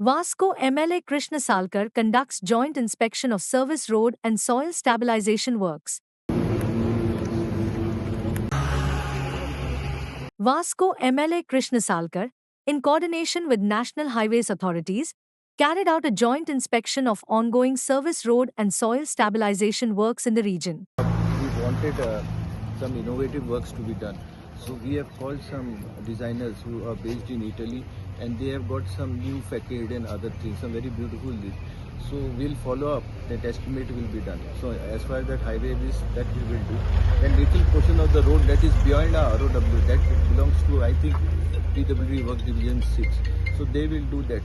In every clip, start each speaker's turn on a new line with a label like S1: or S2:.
S1: Vasco MLA Krishna Salkar conducts joint inspection of service road and soil stabilization works. Vasco MLA Krishna Salkar, in coordination with National Highways authorities, carried out a joint inspection of ongoing service road and soil stabilization works in the region.
S2: We wanted some innovative works to be done. So we have called some designers who are based in Italy, and they have got some new facade and other things, some very beautiful things. So we'll follow up, that estimate will be done. So as far as that highway is, that we will do. Then little portion of the road that is beyond our ROW, that belongs to, I think, PWD Work Division 6. So they will do that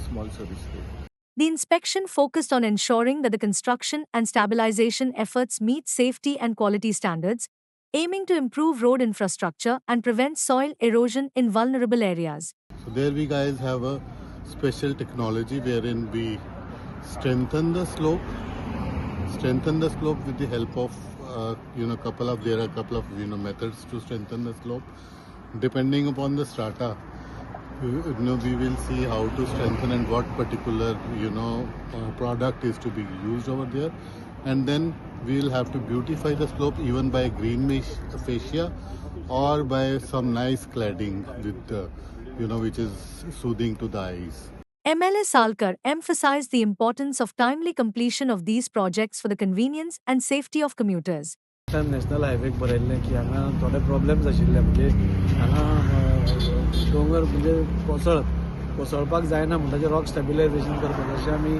S2: small service road.
S1: The inspection focused on ensuring that the construction and stabilization efforts meet safety and quality standards, aiming to improve road infrastructure and prevent soil erosion in vulnerable areas.
S3: So there we guys have a special technology wherein we strengthen the slope with the help of couple of there are couple of methods to strengthen the slope. Depending upon the strata, we will see how to strengthen and what particular product is to be used over there, and then we will have to beautify the slope even by green mesh fascia or by some nice cladding with which is soothing to the eyes.
S1: MLA Salkar emphasized the importance of timely completion of these projects for the convenience and safety of commuters.
S4: National हायवेक बरयल्लें की हांगा थोडे problems आशिल्ले, म्हणजे हांगा दोंगर म्हणजे कोसळपाक जायना म्हणटा ताजें रॉक स्टेबिलायझेशन करपाक अशें आमी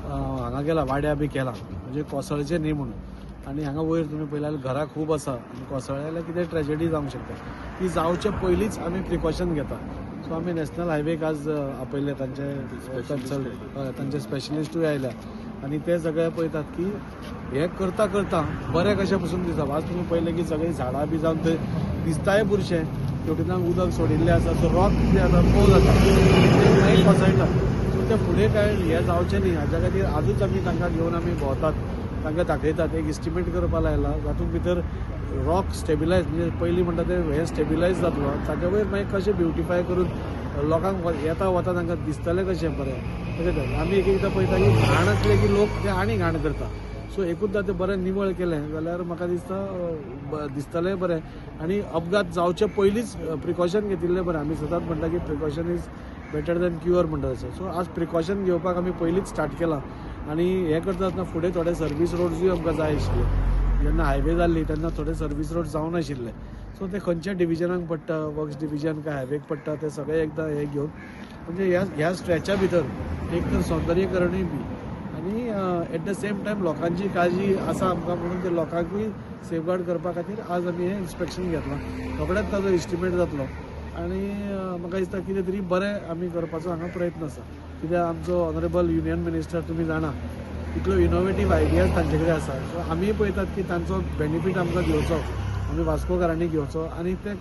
S4: हांगा गेला वाड्या बी केला, म्हणजे कोसळचें न्ही म्हणून. आनी हांगा वयर तुमी पळयल्यार घरां खूब आसा आनी कोसळ्ळें जाल्यार कितें ट्रेजडी जावंक शकता, ती जावचे पयलींच आमी प्रिकॉशन घेता. सो आमी नॅशनल हायवेक आज आपयले, तांचे कन्सल्ट तांचे स्पेशलिस्टूय आयल्या आनी ते सगळे पळयतात की हे करता करता बरें कशें पसून दिसता. आज तुमी पळयलें की सगळीं झाडां बी जावन थंय दिसताय बुरशें, तेवटेन उदक सोडिल्लें आसा, सो रॉक कितें जाता पोव जाता, ते मागीर कोसळटा. सो ते फुडें कांय हें जावचें न्ही हाज्या खातीर आजूच आमी तांकां घेवन आमी भोंवतात, तांकां दाखयतात. एक एस्टिमेट करपा लायला जातूंत भितर रॉक स्टेबिलायज म्हणजे पयलीं म्हणटा ते हें स्टेबिलायज जातलो, ताजे वयर मागीर कशें ब्युटिफाय करून लोकांक येता वता तांकां दिसतलें कशें बरें. तशें आमी एक एकदां पळयता की घाण आसले की लोक ते आनी घाण करता. सो एकूचदां तें बरें निवळ केलें जाल्यार म्हाका दिसता दिसतलें बरें आनी अपघात जावचे पयलींच प्रिकॉशन घेतिल्लें बरें. आमी सदांच म्हणटा की precaution is better than cure म्हणटा तशें. सो आज प्रिकॉशन घेवपाक आमी पयलींच स्टार्ट केलां आनी हें करता आसतना फुडें थोडे सर्वीस रोड्सूय आमकां जाय आशिल्ले. जेन्ना हायवे जाल्ली तेन्ना थोडे सर्वीस रोड जावनाशिल्ले. सो ते खंयच्या डिविजनाक पडटा, वर्क्स डिविजन काय हायवेक पडटा, ते सगळे एकदां हें घेवन म्हणजे ह्या स्ट्रेचा भितर एक तर सौंदर्यकरणूय बी आनी एट the same time लोकांची काळजी आसा आमकां म्हणून ते लोकांकूय सेफगार्ड करपा खातीर आज आमी हें इन्स्पेक्शन घेतलां. रोखडेंच ताजो एस्टिमेट जातलो आनी म्हाका दिसता कितें तरी बरें आमी करपाचो हांगा प्रयत्न आसा. कित्याक आमचो ऑनरेबल युनियन मिनिस्टर तुमी जाणा इतलो इनोवेटीव आयडियाज तांचे कडेन आसा. सो आमी पळयतात की तांचो बेनिफीट आमकां घेवचो, आमी वास्कोकारांनी घेवचो आनी ते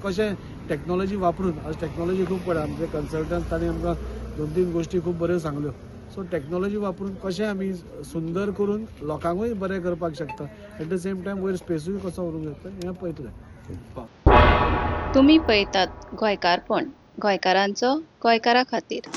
S4: कशें टॅक्नोलॉजी वापरून, आज टॅक्नोलॉजी खूब पडटा, आमचे कन्सल्टंट तांणी आमकां 2-3 गोश्टी खूब बऱ्यो सांगल्यो. सो टॅक्नोलॉजी वापरून कशें आमी सुंदर करून लोकांकूय बरें करपाक शकता, एट the same time वयर स्पेसूय कसो उरूंक शकता हें पळयतलें.
S5: तुमी पळयतात गोंयकारपण, गोंयकारांचो गोंयकारा खातीर.